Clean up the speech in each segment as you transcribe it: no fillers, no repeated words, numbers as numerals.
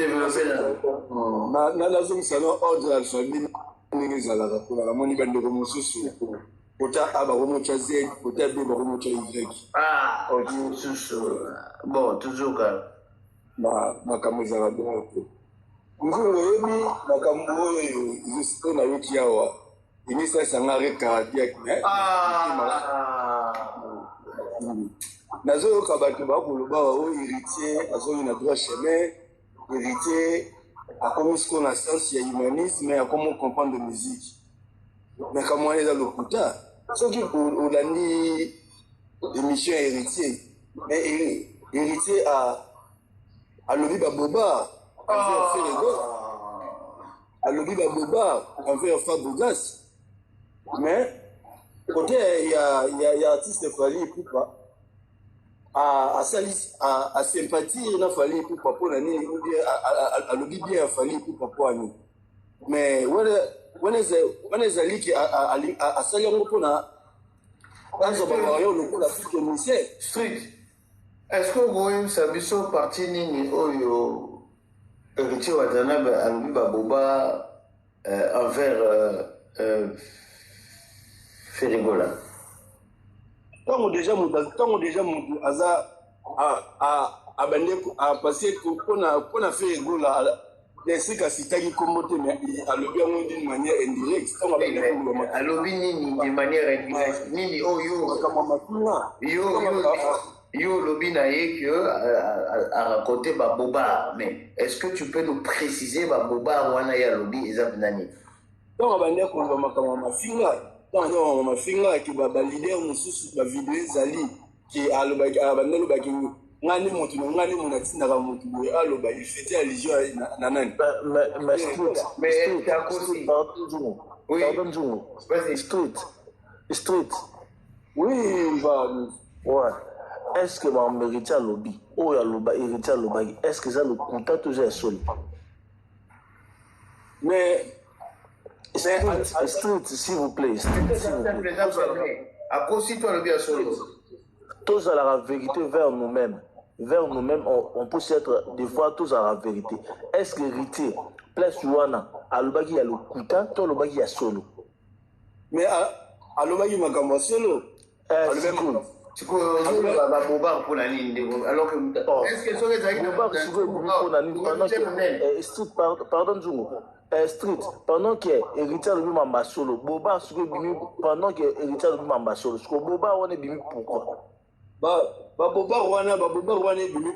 Todéveloppe na nazongisa no ordre alphabet ndenge ezalaka mpona namoni bandeko mosusu kota A bakomotya Z, kota B bakomotya Y. Ah, mosusu bon toujours kaka makambo ezalaka bongo te. Nzungu oyebi makambo oyo oyo nayoki awa enisasa nga arrêt cardiaque. Nazoyoka bato bakoloba oyo Héritier azongi na droit chemin, Héritier akomi sikoyo na sens ya humanisme, akomi comprendre musique. Makambo wana eza lokuta. Soki olandi émission ya Héritier, mais Héritier alobi baboba envers Ferre Gola, alobi baboba envers Fabregas, mais côté ya artiste Fally Ipupa, asali asympathie na Fally Ipupa mpo na nini? Ou bien alobi bien ya Fally Ipupa mpo nini? Mais wana ezali ke asali yango mpona azwa bawario lokola fuke musicien. Street, est-ce que okoyebisa biso parti nini oyo Héritier Watanabe alobi baboba envers Ferre Gola? Ntango déjà motu aza abandi apase mpona Ferre Gola, esika asitaki nkombo te, mais alobi yango d'une manière indirecte ntango abandi koloba. Alobi nini de manière indirecte? Nini oyo? Makambo mafinga. Yo olobi na ye que araconte babobar, mais est ce que tu peux nous préciser babobar wana ye alobi eza nani? Ntango abandi koloba makambo ya mafinga, ntango mafinga ke baleader mosusu, bavideo ezali ke abandi alobaki nga nde motu na nga nde moto natindaka motu boye aloba, il faisait allusion na nani? Mais Street, Street, pardon Nzungu, pardon Nzungu, Street, Street. Oui, ba ouais, est ce que makambo Héritier alobi oyo aloba, Héritier alobaki, est ce que eza lokuta to eza ya solo? Mais Street, Street, s'il vous plaît, Street, s'il vous plaît. Akosi to alobi ya solo? Tozalaka vérité vers nous-mêmes, vers nous-mêmes. On peut être des fois, tozalaka vérité. Est ce que Héritier, place wana, alobaki ya lokuta to alobaki ya solo? Mais alobaki makambo ya solo. Sikoyo ozoloba babobar mpona nini, ndeko, alors que est ce que soki ezalaki Bobar sikoyo ebimi mpona nini pendant que Street, pardon Nzungu, Street, pendant que Héritier alobi mamba solo, bobar sikoyo ebimi pendant que Héritier alobi mamba solo? Sikoyo bobar wana ebimi pourquoi? Babobar wana ebimi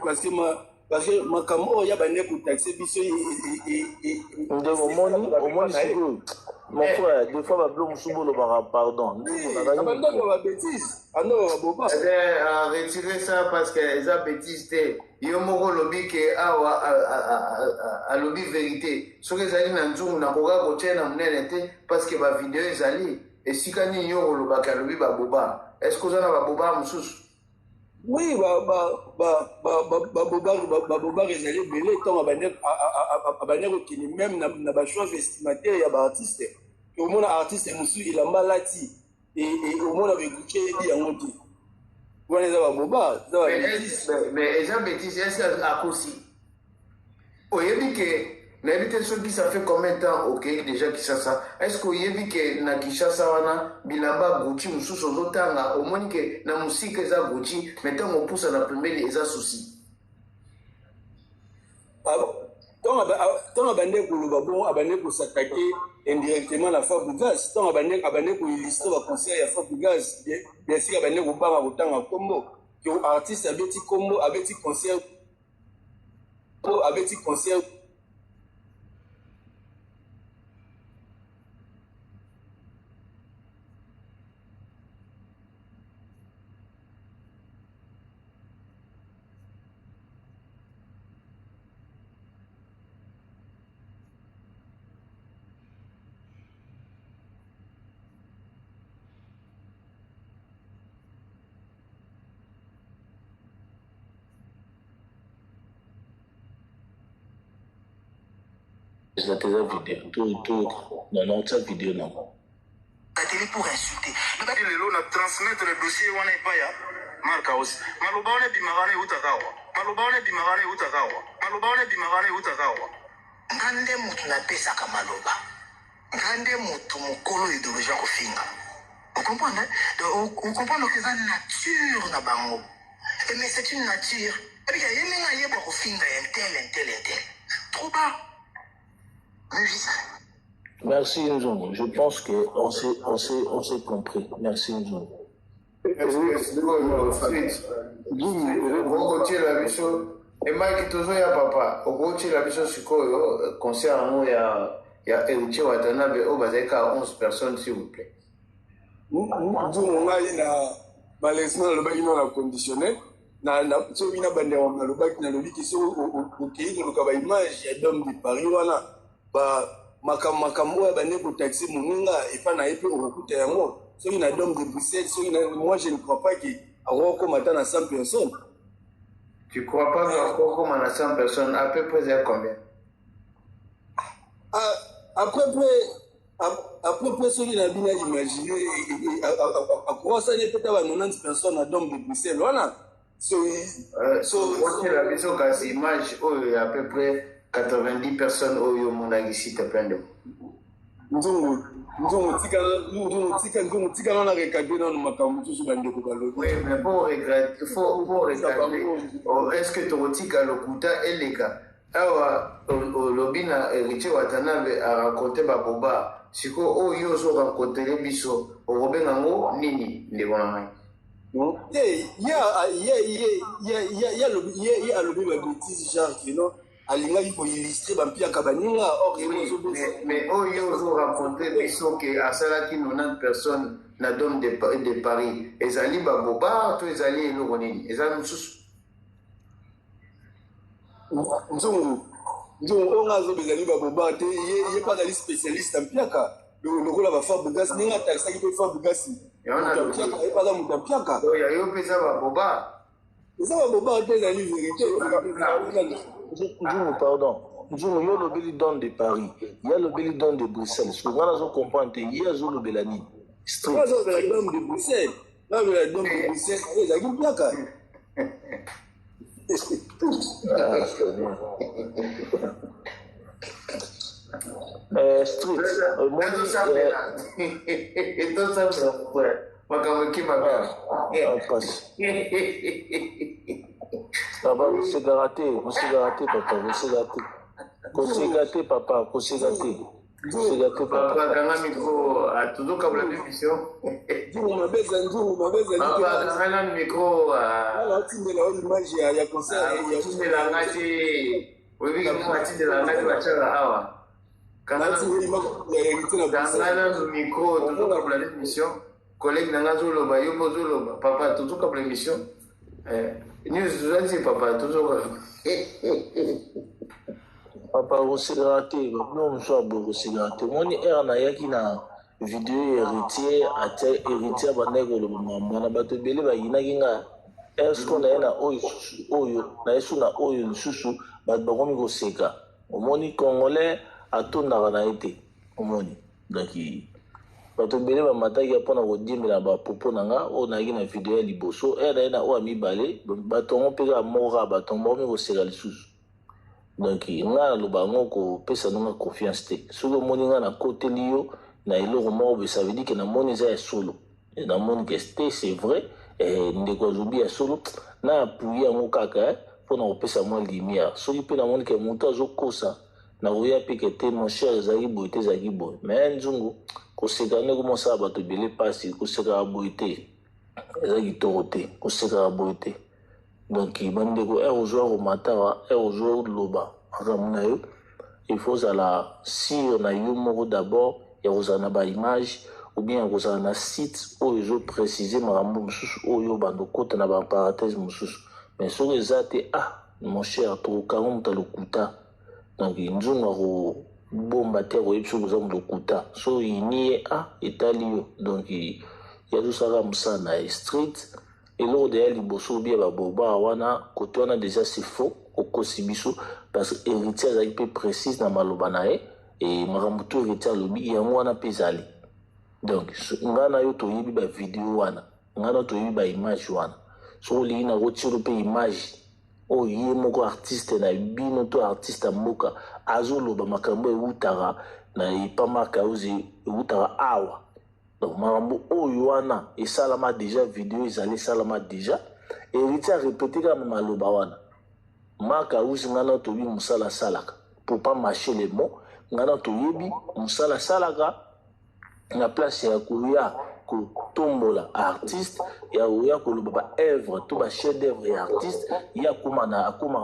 parce que makambo oyo ya bande kotaxe biso. Ndeko, omoni sikoyo, mon frère, des fois babilo mosusu bolobaka, pardon. Abandoko babétise, andoko baboba. Retirer ça parce que eza bêtise te. Yo moko olobi ke awa alobi vérité. Soki ezali na nzungu, nakoka kotia na monene te parce que bavideo ezali. Esika nini yo olobaki alobi baboba? Est ce que oza na baboba mosusu? Oui, babobar ezali ebele. Ntango abandi kokende même na bachoix vestimentaire ya baartiste, omona artiste mosusu elamba alati, omona beguki eyebi yango te. Wana eza baboba, eza babétise. Mais eza bêtise? Est ce akosi? Oyebi ke nayebi te soki ça fait combien de temps okei déjà Kinshasa. Est ce que oyebi ke na Kinshasa wana bilamba Gucci mosusu ozotanga, omoni ke na mosika eza Gucci, mais ntango opusa na pembeni eza souci? Ntango abandi koloba bongo, abandi kos'attaquer indirectement na Fabregas. Ntango abandi koillustrer baconcert ya Fabregas, bien sûr abandi kobanga kotanga nkombo ke artiste abeti nkombo, abeti concert, abeti concert. Eza te, eza video to non non, tia video nango. Télé pour insulter. Lelo na transmettre le dossier wana epai ya Mark House. Maloba wana ebimaka wana eutaka awa, maloba wana ebimaka wana eutaka awa. Maloba wana ebimaka wana eutaka awa. Nga nde mutu napesaka maloba. Nga nde mutu mokolo idéologie ya kofinga. Ocomprendre? Donc ocomprendre que eza nature na bango. Et mais c'est une nature. Ebika ye ndenge ayeba kofinga un tel, un tel, un tel. Trop bas. Musicien. Merci Nzongo. Je pense que on s'est on s'est on s'est compris. Merci Nzongo. Okotiela biso emaki tozoya papa, okotiela biso sikoyo concert yango ya Héritier Watanabe oyo bazali kaka 11 personnes, s'il vous plaît. Nzungu, ngai na malheureusement nalobaki no na conditionnel. Soki na bandeko nalobaki, nalobiki soki okei koluka baimage ya Dome de Paris wana, makambo makambo oyo bande kotaxe moninga epa na ye mpe okokuta yango. Soki na Dome de Bruxelles, soki na, moi je ne crois pas ke akokoma ata na 100 personnes. Tu crois pas qu'akokoma na 100 personnes? À peu près eza combien? À peu près, à peu près, soki na bino imagine, akokosani peut-être ba 90 personnes na Dome de Bruxelles wana. So Otiela biso kasi image oyo ya à peu près 90 personnes oyo omonaki, s'il te plaît, ndeko. Nzungu, Nzungu, tika. Nzungu, tika. Nzungu, tika nano recadre nano makambo mosusu bandeko balobi. Oui, mais pour recadrer, faut pour recadrer. Oh, est-ce que tokotika lokuta eleka awa? Olobi na Héritier Watanabe araconte baboba. Sikoyo oyo ozoracontele biso, okobenga yango nini, ndeko na ngai? Te, ye alobi babêtises, genre kino alingaki koillustre bampiaka baninga or. Mais oyo ozoraconte biso ke asalaki 90 personnes na Dome de Paris, ezali baboba to ezali eloko nini? Eza mosusu? Nzungu, Nzungu, oyo nga azoba ezali baboba te. Ye mpe azali spécialiste ya mpiaka lokola baFabregas, ndenge atakisaki mpe Fabregas mpiaka. Ye mpe aza moto ya mpiaka. Ya yo mpe eza baboba? Eza baboba te, ezali vérité. Nzungu, pardon. Nzungu, yo olobeli Dome de Paris, ye alobeli Dome de Bruxelles. Soki nga nazocomprendre te, ye azolobela nini? Street azolobela Dome de Bruxelles, azolobela Dome de Bruxelles, ezalaki mpiaka. Ah, c'est bien. Street, Tosambela, makambo ekimaka. Pasi. Papa, kosekaka te, kosekaka te, papa, koseka te. Koseka te, papa, koseka te. Koseka te, papa. Papa, kanga micro, tozokabula mpe mission. Nzungu mabeza, Nzungu mabeza. Papa, kanga nanu micro. Atindela oyo image ya concert. Atindela nga te, oyebi mo atindela nga te, batiaka awa. Kanga nanu micro, tozokabula mpe mission. Collègue na nga azoloba, yo mpe ozoloba. Papa, tozokabula émission. News toza ti, papa, tozoka. Papa, kosekaka te. Babilo mosusu ya boye, kosekaka te. Omoni ere nayaki na video ya Héritier, atia Héritier abandaki koloba makambo wana, bato ebele bayinaki nga. Est-ce na ye na oyo lisusu, oyo na ye so na oyo lisusu, bato bakomi koseka. Omoni, Congolais atondaka na ye te. Omoni, donc bato ebele bamataki mpona kodiembela bapopo na nga oyo nayaki na video ya liboso. Ere na ye na oyo ya mibale, bato yango mpe kaka moko kaka, bato yango bakomi koseka lisusu. Donc nga naloba yango, kopesa nonga confiance te. Soki omoni nga nakoteli yo na eloko moko boye, ça veut dire ke namoni eza ya solo, namoni ke te, c'est vrai, ndeko azobi ya solo, na appuye yango kaka mpona kopesa mwa lumière. Soki mpe namoni ke moto azokosa, nakoya mpe ke te, mon cher, ezalaki boye te, ezalaki boye. Mais Nzungu, koseka nde komosala bato ebele mpasi. Kosekaka boye te, eza kitoko te, kosekaka boye te. Donc bandeko, ere ozwa komatawa, ere ozoloba makambo na yo, il faut ozala sûr na yo moko d'abord ya kozala na baimage ou bien ya kozala na site oyo ezoprécise makambo mosusu oyo bando okota na baparenthèse mosusu. Mais soki eza te, ah mon cher, tokokanga moto ya lokuta. Donc Nzungu akobomba te, akoyebi soki oza moto lokuta. So oyini ye, ah, etali yo. Donc ye azosalaka mosala na ye. Street, eloko deya liboso obia baboba wana kote wana, déjà c'est faux, okosi biso, parce que Héritier azalaki mpe précise na maloba na ye. E makambo to Héritier alobi yango wana mpe ezali. Donc ngai na yo toyebi bavideo wana, ngai na yo toyebi baimage wana. Soki olingi, nakotielo mpe image. Oyo ye moko artiste na bino to artiste ya mboka azoloba makambo ewutaka na epa Marc House, ewutaka awa. Donc makambo oyo wana esalama déjà, video ezali esalama déjà. Héritier arépété kaka maloba wana. Marc House, ngai na toyebi mosala asalaka, pour pas mâcher les mots, ngai na toyebi mosala asalaka. Na place ya koya kotombola artiste, ya koya koloba baœuvre to bachef d'œuvre ya artiste, ye akomaka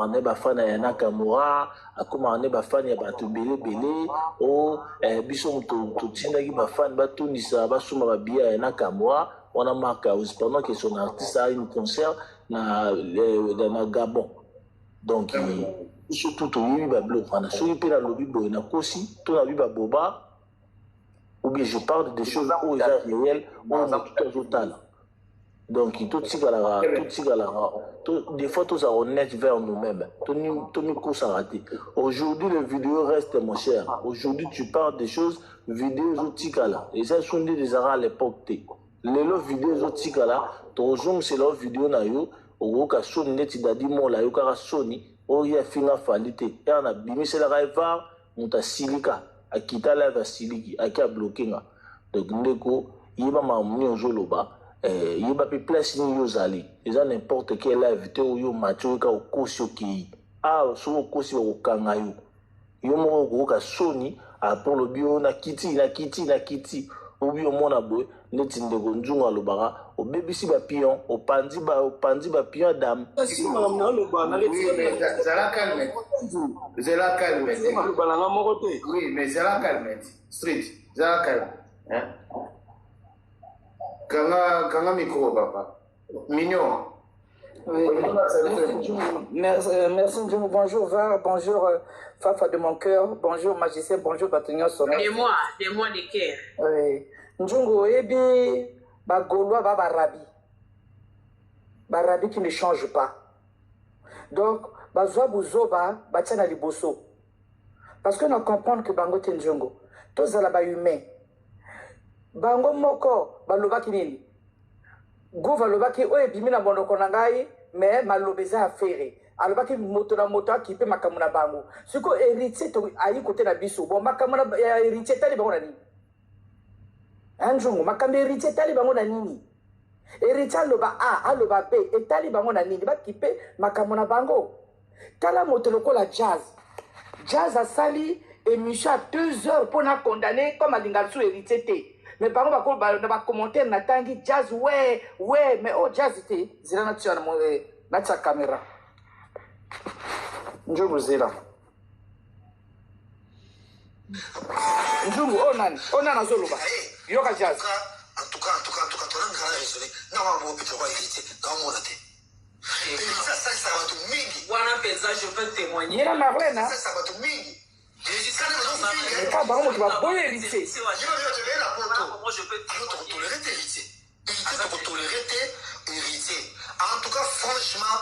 na ye bafani ya Nakamura, akomaka na ye bafani ya bato ebele ebele. O biso totindaki bafani batondisa, basomba babillet ya Nakamura wana. Marc House, pendant que son artiste a une concert na Gabon. Donc biso tu toyebi babiloko wana. Soki mpe nalobi boye, nakosi to nalobi baboba, ou bien je parle des choses oyo eza réel, oyo motu azotala. Donc totikalaka des fois tozala honnête vers nous-mêmes, tomikosaka te. Aujourd'hui, le vidéo reste, mon cher. Aujourd'hui, tu parles des choses, vidéo ezotikala. Eza so nde ezalaka à l'époque te. Lelo vidéo ezotikala, tozongisela yo vidéo na yo, okoyoka soni neti Dadi Mola ayokaka soni oyo ye afinga Fally te. Ere na bimiselaka evar, moto asilika, akita live, asiliki, aki abloquer nga. Donc ndeko, yeba makambo nini ozoloba, yeba mpe place nini yo ozali. Eza n'importe quel live te oyo mati oyoka okosi, okei awa. Soki okosi, bakokanga yo, yo moko okoyoka soni. Après olobi oyo nakiti, nakiti, nakiti, obi omona boye neti ndeko Nzungu alobaka, obebisi bapion, opanzi bapion ya dame. Oui, mais zala calme, zala calme. Maloba nanga moko te. Oui, mais zala calme, street, zala calme, hein? Kanga, kanga micro, papa Mignon. Oui. Merci Ndjungu. Merci, merci Ndjungu. Bonjour Var, bonjour Fafa de mon cœur, bonjour Magicien, bonjour Bato nyonso. De moi de cœur. Oui. Ndjungu, oyebi bagaulois ba barabi. Barabi qui ne change pas. Donc, bazwa buzoba batia na liboso. Parce que na comprendre que bango te, Ndjungu. Tozala ba humain. Bango moko balobaki nini? Gouve alobaki oyo ebimi na monoko na ngai, me maloba eza affaire. Alobaki moto na moto akipe makambo na bango. Sikoyo Héritier ayi kote na biso. Bon, makambo ya Héritier etali bango na nini? Anjungu, makambo ya Héritier etali bango na nini? Héritier aloba A, aloba B, etali bango na nini? Bakipe makambo na bango. Tala moto lokola Jazz. Jazz asali émission ya 2 heures mpo na condamner comme alinga lisusu Héritier te. Mais bango bako na bacommentaire natangi Jazz we we, mais oyo Jazz te. Zela, natia na natia caméra. Njungu, zela. Njungu, oyo nani? Oyo nani azoloba? Yoka Jazz. En tout cas, en tout cas, en tout cas, tolangaka raisonner na makambo oyo petro Héritier naomona te. Héritier asalisaka bato mingi. Wana mpenza, je peux témoigner. Ye na Marlene. Asalisaka bato mingi. Ka bango moto baboyi Héritier. Moi, je peux Tokotolérer te Héritier. Héritier, tokotolérer te Héritier. En tout cas, franchement,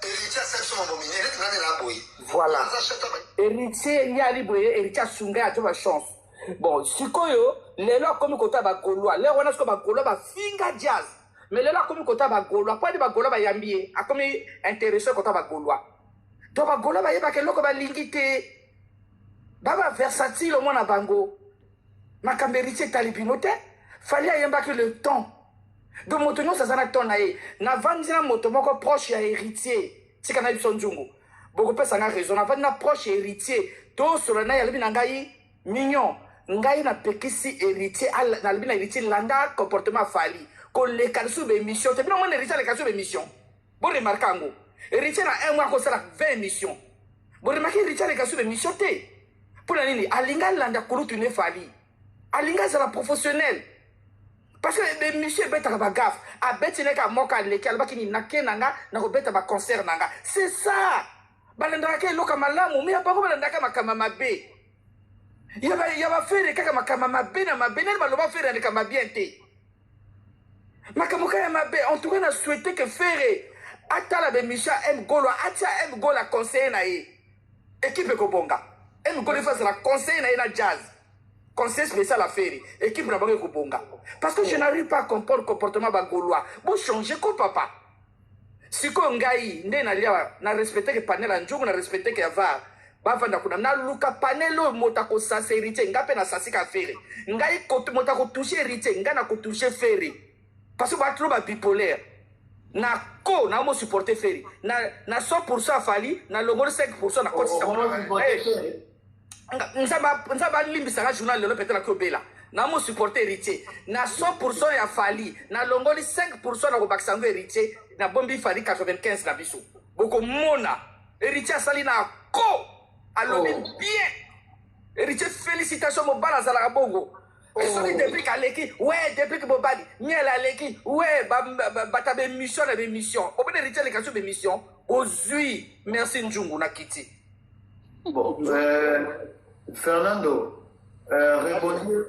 Héritier asali biso mambo minene neti nani na boye. Voilà, Héritier ye ali boye, Héritier asunga ye, atia bachance. Bon, sikoyo lelo akomi kota bagaulois. Lelo wana sikoyo bagaulois bafinga Jazz, mais lelo akomi kota bagaulois po adi bagaulois bayambi ye, akomi intéressé kota bagaulois. Donc bagaulois bayebaka eloko balingi te, baba versatile omona bango. Makambo Héritier etali bino te. Fally ayembaki le temps, donc moto nyonso aza na temps na ye. Navandi na moto moko proche ya Héritier, tika na biso Nzungu, bokopesa nga raison. Navandi na proche ya Héritier, tosola na ye, alobi na ngai: "Mignon, ngai napekisi Héritier, nalobi na Héritier, landa comportement Fally, koleka lisusu baémission te." Bino mona Héritier aleka lisusu baémission? Boremarquer yango, Héritier na un mois akosala 20 émission. Boremarquer Héritier aleka lisusu baémission te. Mpo na nini? Alingi alanda kulutu ne Fally, alingi azala professionnel, parce que baémission ebetaka bagaffe. Abeti neka moko, aleki, alobaki nini? Nake na nga nakobeta baconcert na nga. C'est ça, balandaka eloko ya malamu, me ya bango balandaka makambo ya mabe ya baFerre, kaka makambo ya mabe na mabe. Nani baloba Ferre alekama bien te? Makambo kaka ya mabe. En tout cas, na souhaite que Ferre atala baémission ya M Golo, atia M Golo conseiller na ye, équipe ekobonga. M Golo efo azala conseiller na ye na Jazz, conseiller spécial a Ferre, équipe na bango ekobonga. Parce que je n'arrive pas à comprendre comportement bagaulois. Bochanger ko, papa. Sikoyo ngai nde nalia na respecteke panel ya nzungu, na respecteke ya var, bavanda kuna. Naluka panel oyo moto akosasa Héritier, ngai mpe nasasika Ferre. Ngai moto akotouche Héritier, ngai nakotouche Ferre, parce que bato ba bipolaire na ko na mo supporter Ferre na 100% afali na longoli 5% na kotisa. Nzambe alimbisaka journal lelo, peut-être akobela. Na mo supporter Héritier na 100% ya Fally, nalongoli 5%, na kobakisa yango Héritier, nabombi Fally 95 na biso. Bokomona Héritier asali na ko alobi. Oh. Bien, Héritier, félicitation, mobali azalaka bongo. Oh. Soki Deplik aleki, we Deplik mobali miel aleki, we bato ya bémission na bémission, omoni Héritier aleka so bémission ozwi. Merci Njungu na kiti. Bon, Fernando, rebondir.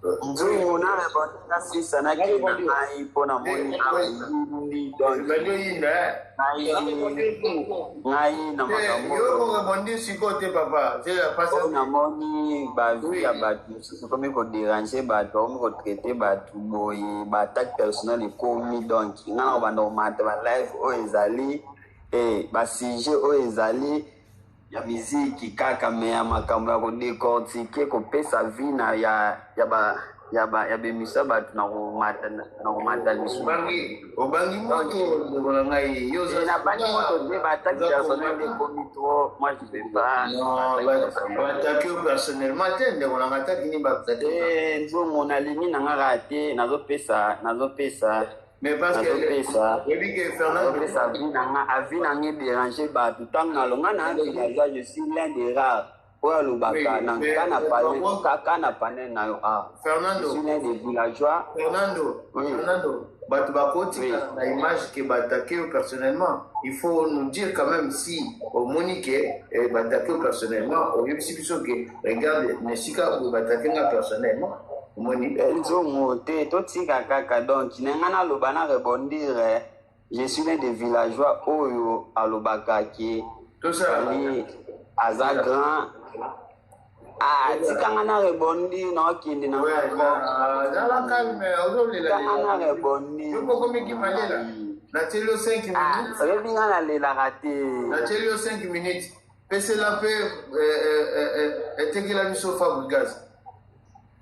Nzungu, na rebondir, nasisa, nakende na ngai mpo namoni yindi. Bandi oyinda. Ngai na makambo yo rebondir sikoyo te, papa. Oyo namoni bavie ya bato mosusu ekomi kodéranger bato, bakomi kotraiter bato boye, baattaque personnel ekomi. Donc nga na kobanda komata balive oyo ezali basujet oyo ezali ya miziki kaka, me ya makambo ya kodécortiquer, kopesa vie na ya ba ya ba ya bemisa bato na komata lisusu. Obangi moto, ndeko na ngai, yo. Nabangi moto te. Baattaque personnel nde ekomi trop, moi je peux pas. Baattaque yo personnellement te, ndeko na ngai, ataki nini baatake? Nzongo, nalingi na nga kaka te, nazopesa Mais parce que nazopesa oyebi ke Fernando nazopesa avis na nga. Avis na nga edérange bato. Ntango nalonga na villageois, je suis l'un des rares oyo alobaka na ka na panel, kaka na panel na yo ah. Fernando. Je suis l'un des villageois. Fernando. Oui. Fernando, bato bakotika na image ke baattaque yo personnellement. Il faut nous dire quand même si omoni ke baattaque yo personnellement, oyebisi biso ke regarde na esika oyo baattaque nga personnellement, omoni. Nzongo te, totika kaka. Donc na nga naloba na rebondir, je suis l'un des villageois oyo alobaka ke tosala Fally aza grand. Ah, tikanga na rebondir, naokende na Zala calme, ozolela. Tikanga na rebondir. Yo kokomiki malela, natieli yo 5 minutes. Oyebi nga nalelaka te. Natieli yo 5 minutes, pesela mpe etekela biso Fabregas,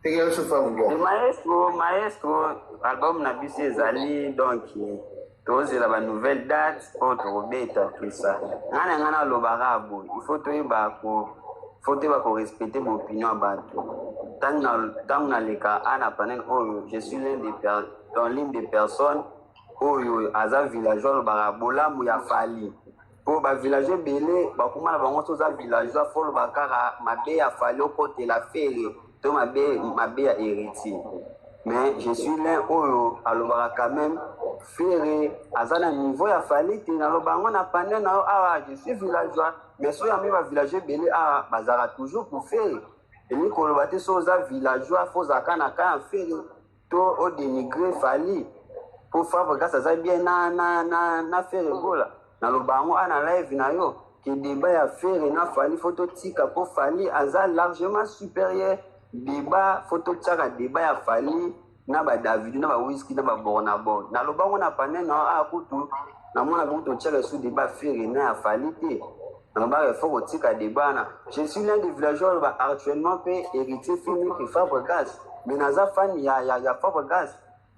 tekela biso Fabregas. Maestro, maestro, album na biso ezali, donc tozela banouvelle date oyo tokobeta, tout ça. Ngai na ngai nalobaka boye, il faut toyeba ko faut toyeba korespecter baopinion ya bato. Ntango naleka a na panel oyo, je suis l'un des dans l'une des personnes oyo aza villageois, alobaka bolamu ya Fally, mpo bavillageois ebele bakoma na bango so oza villageois, fo oloba kaka mabe ya Fally, okotela Ferre to mabe mabe ya Héritier. Mais je suis l'un oyo alobaka quand même Ferre aza na niveau ya Fally te. Naloba yango na panel na yo awa, je suis villageois, mais soki yambi bavillageois ebele awa bazalaka toujours pour Ferre. Elingi koloba te so oza villageois fo ozalaka na ka ya Ferre to odénigre Fally, po Fabregas aza bien na Ferre Gola. Naloba yango a na live na yo ke débat ya Ferre na Fally fo totika, mpo Fally aza largement supérieur. Débat fo totiaka débat ya Fally na baDavido na baWizkid na baBurna Boy. Naloba yango na panel na a kutu, namonaka kutu totiaka esu débat Ferre na ya Fally te. Nalobaka fo kotika débat na je suis l'un des villageois aloba actuellement mpe Héritier fini ke Fabregas, mais naza fan ya Fabregas.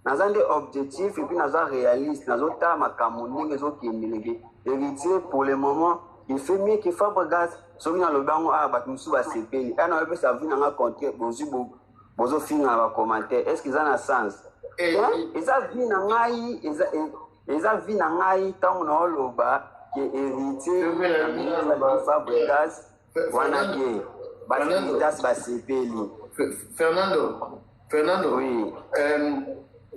Naza nde objectif et puis naza réaliste, nazotala makambo ndenge ezokendeleke. Héritier pour le moment il fait mieux que Fabregas. Soki nalobi yango awa, bato mosusu basepeli aya na oyepesa avis nanga contre, bozwi bozofinga na bacommentaire. Est ce que eza na sens? Eza vie na ngai, eza vie na ngai. Ntango naoloba ke Héritier Fabregas wana ke batas basepeli. Fernando, Fernando. Oui.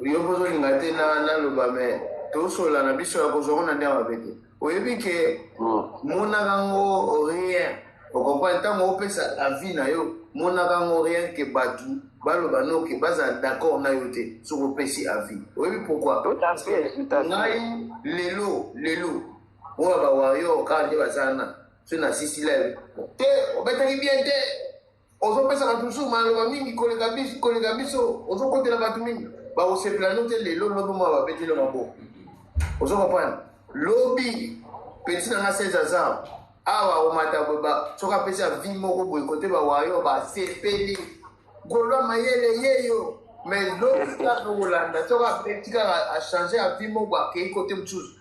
Yo mpo ozolinga te naloba, me tosola na biso ya kozwa ngo na ndenge mabe te. Oyebi ke monaka yango rien, ocomprendre? Ntango opesa avis na yo, monaka yango rien ke bato baloba noke bazala d'accord na yo te soki opesi avis. Oyebi pourquoi? Ngai lelo lelo oyo bawarrior kaka nde baza na so na sisi live te, obetaki bien te, ozopesa bato mosusu maloba mingi koleka biso, ozokotela bato mingi, bakosepela no te. Lelo lobi mwa babeteli maboko, ozo comprendre? Lobi petit na nga 16 aza awa omata boye ba soki apesi avis moko boye kote ba wayo basepeli golois mayele yeyo mais lobi kaka kolanda soki abeti kaka achange avis moko akei kote mosusu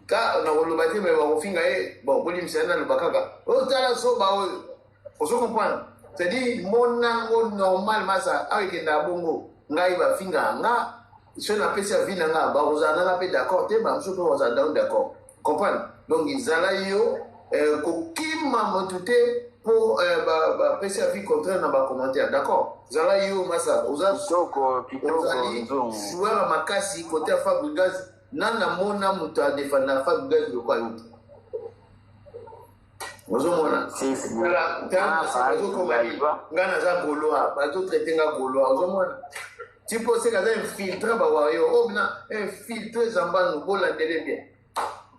ka nakoloba te me bakofinga ye bon bolimbisa ye naloba kaka otala zoba oyo ozo comprendre c'est-à-dire monango normal masa awa ekendaka bongo ngai bafingaka nga soki napesi avis na nga bakozala nanga mpe d'accord te bamosusu mpe bakozala nao d'accord comprendre donc ezala yo eh, kokima motu te mpo eh, bapesi avis contraire na bacommentaire d'accord zala yo masa oza ozali joueur ya makasi kote ya fabrigas nani namona moto adefanda fabrigas lokola yo te ozomona azokoma nini ngai naza gaulois bazotraite nga gaulois ozomona tipo oseka aza infiltre bawario oyo bina infiltre zambanu bolandele bien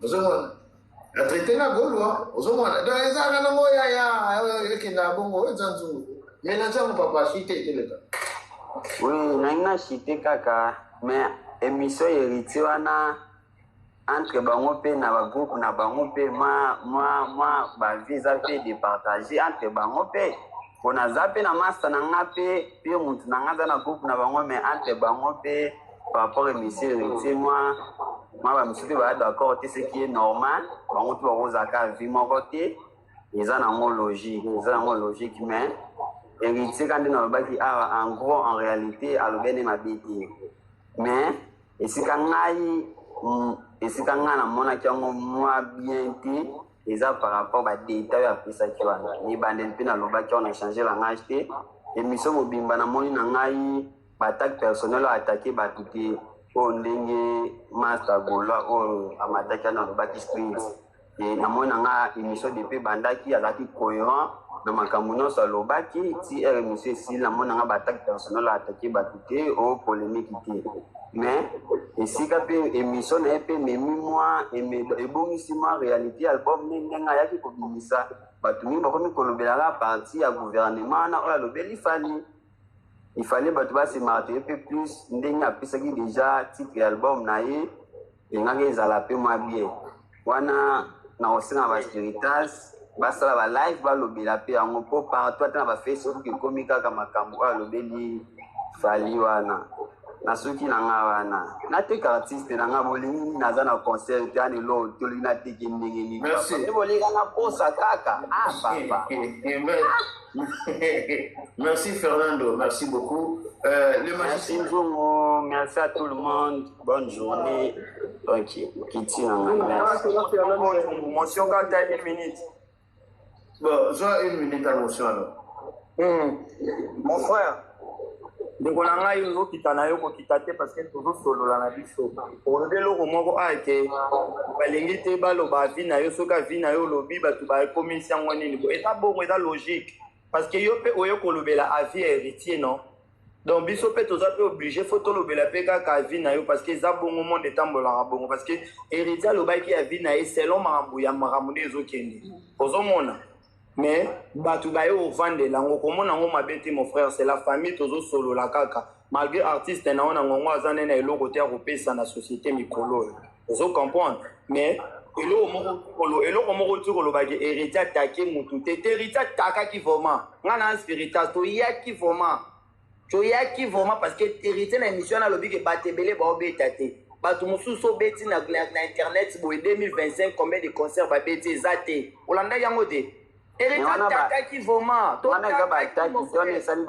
ozomona atraite nga gaulois ozomona donc ezalaka nango yaya ekendaka bongo oyo eza nzungu mélange yango papa chite eteleka oui nangi na chite kaka mais émission héritier wana entre bango mpe na bagroupe na bango mpe mwa mwa mwa bavie eza mpe departage entre bango mpe mpo naza mpe na masta na nga mpe mpe motu na nga aza na groupe na bango mais entre bango mpe par rapport émission héritier mwa mwa bamisusu mpe baya d'accord te ce qui est normal bango mpe bakozalaka vie moko te eza nango logique eza nango logique mais héritier ka nde nalobaki awa en gros en réalité alobi nde mabe te mais esika ngai esika ngai namonaki yango mwa bien te eza par rapport badetail oyo apesaki wana ebandeli mpe nalobaki yango na change langage te émission mobimba namoni na ngai baattaque personnel oyo atake bato te oyo ndenge master gaulois oyo amataki wana alobaki street e namoni na nga émission depuis ebandaki azalaki cohérent na makambo nyonso alobaki ti heure émission esili namoni na nga baattaque personnel atake bato te o polémique te mais esika mpe émission na ye mpe ememi mwa ebongisi mwa réalité album ne ndenge ayaki kobimisa bato mingi bakomi kolobelaka parti ya gouvernement wana oyo alobeli Fally il fallait bato basemartele mpe plus ndenge apesaki déjà titre ya album na ye elingaki ezala mpe mwa bien wana na kosenga baspiritas basala balive balobela mpe yango mpo partout ata na bafacebook ekomi kaka makambo oyo alobeli Fally wana na soki na nga wana nateka artiste na nga bolingi nini naza na concert te ana eloko tolingi nateke ndenge nini Merci. bolinga na posa kaka ah papa. Merci Fernando, merci beaucoup. Le Merci magicien. Nzongo, merci à tout le monde. Bonne journée. Ok, kiti na nga, merci. Motion kata une minute. Bon, soit une minute à motion alors. Mon frère, ndeko na ngai ozokita na yo kokita te parce que tozosolola na biso olobi eloko moko ake balingi te baloba avis na yo soki avis na yo olobi bato bakomisi yango nini bo eza bongo eza logique parce que yo mpe oye kolobela avis ya héritier non donc biso mpe toza mpe obligé faut tolobela mpe kaka avis na yo parce que eza bongo monde etambolaka bongo parce que héritier alobaki avis na ye selon makambo ya makambo nde ezokende ozomona mais bato baye ovandela yango komona yango mabe te mon frère c'est la famille tozosolola kaka malgré artiste na yo na ngongo aza nde na eloko te ya kopesa na société mikolo oyo ozo comprendre mais eloko moko ti kolobaki héritier atake mutu te te héritier atakaki vraiment nga na spiritas toyaki vraiment toyaki vraiment parce que héritier na émission wana alobi ke bato ebele baobeta te bato mosusu obeti na internet boye 2025 combien de concert babeti eza te olandaki yango te héritier atakaki vraiment. Wana eza baattaque te wana esali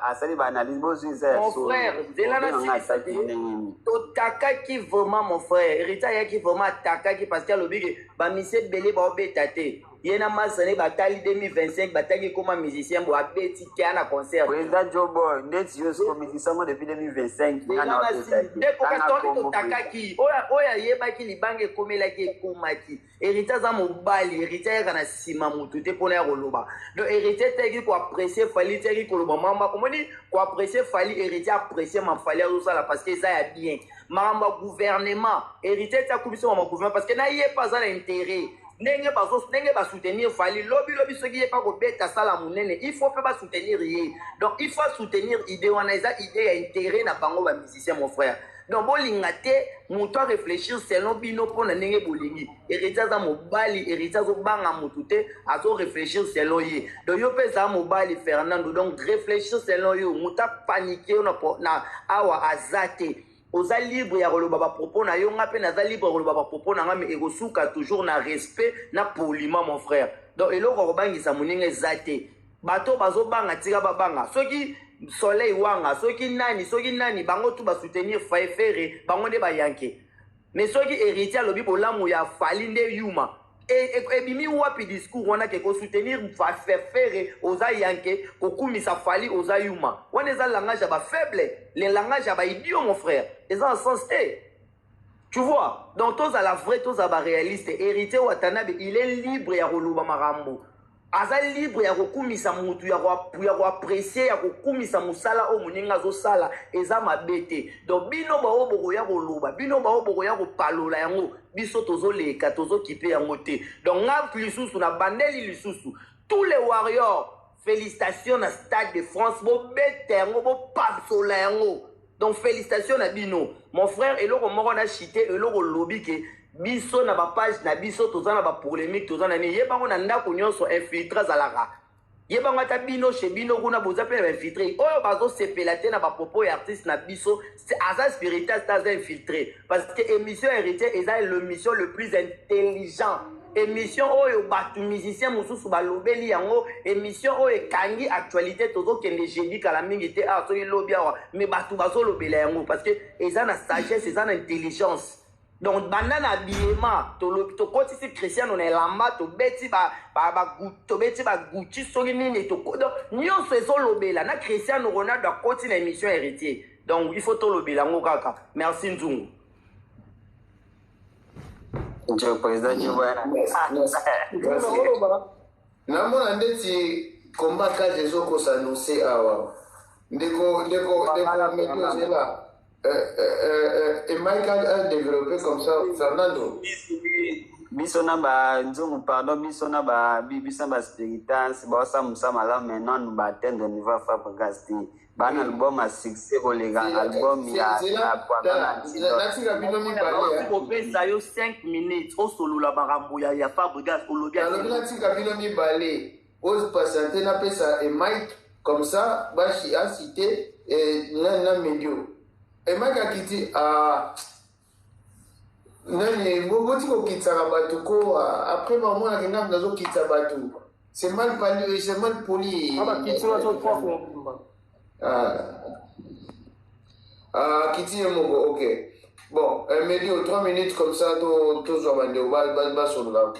asali baanalyse bozwi eza ya mon frère nzela na attaque ndenge nini totakaki vraiment mon frère héritier ayaki vraiment atakaki parce que alobi ke bamisi ebele baobeta te ye na masane batali 2025 bataki ekoma musicien bo abeti te ana concert. Président Joboy ndeti yo siko musicien ngo depuis 2025 nga na obeta te. Ndeko totakaki oyo ayebaki libanga ekomelaki ekomaki héritier aza mobali héritier ayaka na nsima motu te mpona ya koloba donc héritier teki koapprécie Fally teki koloba mamba omoni koapprécie Fally héritier apprécie ma Fally azosala parce que eza ya bien makambo ya gouvernement héritier ti akubisi mama gouvernement parce que na ye mpe aza na intérêt ndenge bazo ndenge basoutenir Fally lobi lobi soki ye mpa kobeta sala monene il faut mpe basoutenir ye donc il faut soutenir idée wana eza idée ya intérêt na bango bamusicien mon frère. Donc bolinga te moto aréfléchir selon bino mpo na ndenge bolingi. Héritier aza mobali, Héritier azobanga motu te, azoréfléchir selon ye. Donc yo mpe ezala mobali, Fernando, donc réfléchir selon yo. Moto apanike yo na awa aza te. Oza libre ya koloba bapropos na yo, nga mpe naza libre ya koloba bapropos na nga, mais ekosuka toujours na respect, na poliment, mon frère. Donc eloko ya kobangisa moninga eza te. Bato bazobanga, tika babanga. Soki Soleil Wanga, soki nani, soki nani, bango tu basoutenir Ferre, bango nde bayanke. Mais soki Héritier alobi bolamu ya Fally nde yuma. Ebimi wapi discours wana ke kosoutenir Ferre oza yanke, kokumisa Fally oza yuma? Wana eza langage ya bafaible, le langage ya baidiot, mon frère, eza na sens te, tu vois. Donc tozala vrai, tozala baréaliste. Héritier Watanabe, il est libre ya koloba makambo, aza libre ya kokumisa mutu, ya koapprécier, ya kokumisa mosala oyo moninga azosala, eza mabe te. Donc bino bao bokoya koloba, bino bao bokoya kopalola yango, biso tozoleka, tozokipe yango te. Donc nga lisusu na bandeli lisusu, tous les Warriors, félicitations na Stade de France, bobeta yango, bopasola yango. Donc félicitations na bino, mon frère. Eloko moko na chite, eloko olobi ke biso na bapage na biso toza na bapolémique, toza na nini, yebango na ndako nyonso infiltré azalaka. Yebango ata bino chez bino kuna boza mpe na bainfiltré oyo bazosepela te na bapropos ya artiste na biso. Aza spiritas te, aza infiltré, parce que émission Héritier eza l'émission le plus intelligent, émission oyo bato musicien mosusu balobeli yango, émission oyo ekangi actualité. Tozokende jeudi, kala mingi te awa, soki lobi awa, mais bato bazolobela yango parce que eza na sagesse, eza na intelligence. Donc banda na biyema, tokotisi Cristiano na elamba, tobeti tobeti bagucci, soki nini, donc nyonso ezolobela na Cristiano Ronaldo akoti na émission Héritier. Donc il faut tolobela yango kaka. Merci, Nzungu. Njo président Jubana. Namona ndeti combat cage ezokosannonce awa. Ndeko, ndeko, ndeko Medi, ozela et Mike a développé comme ça, Fernando. Biso na banzungu, pardon, biso na baspiritance baosala mosala malamu, mais nanu baatteindre niveau ya Fabregas te. Bana album ya succès koleka album ya Natika bino mibale. Kopesa yo 5 minutes, osolola makambo ya Fabregas, olobi. Nalobi natika bino mibale, opatiente, napesa e Mike comme ça bashi acité na Medio. E Mike akiti nani, boti kokitisaka bato ko après bamonaka ngambo nazokitisa bato, c'est mal poli, c'est mal poli. Ah, kiti ye moko, ok. Bon, Medio, 3 minutes comme ça, tozwa bandeko basolola.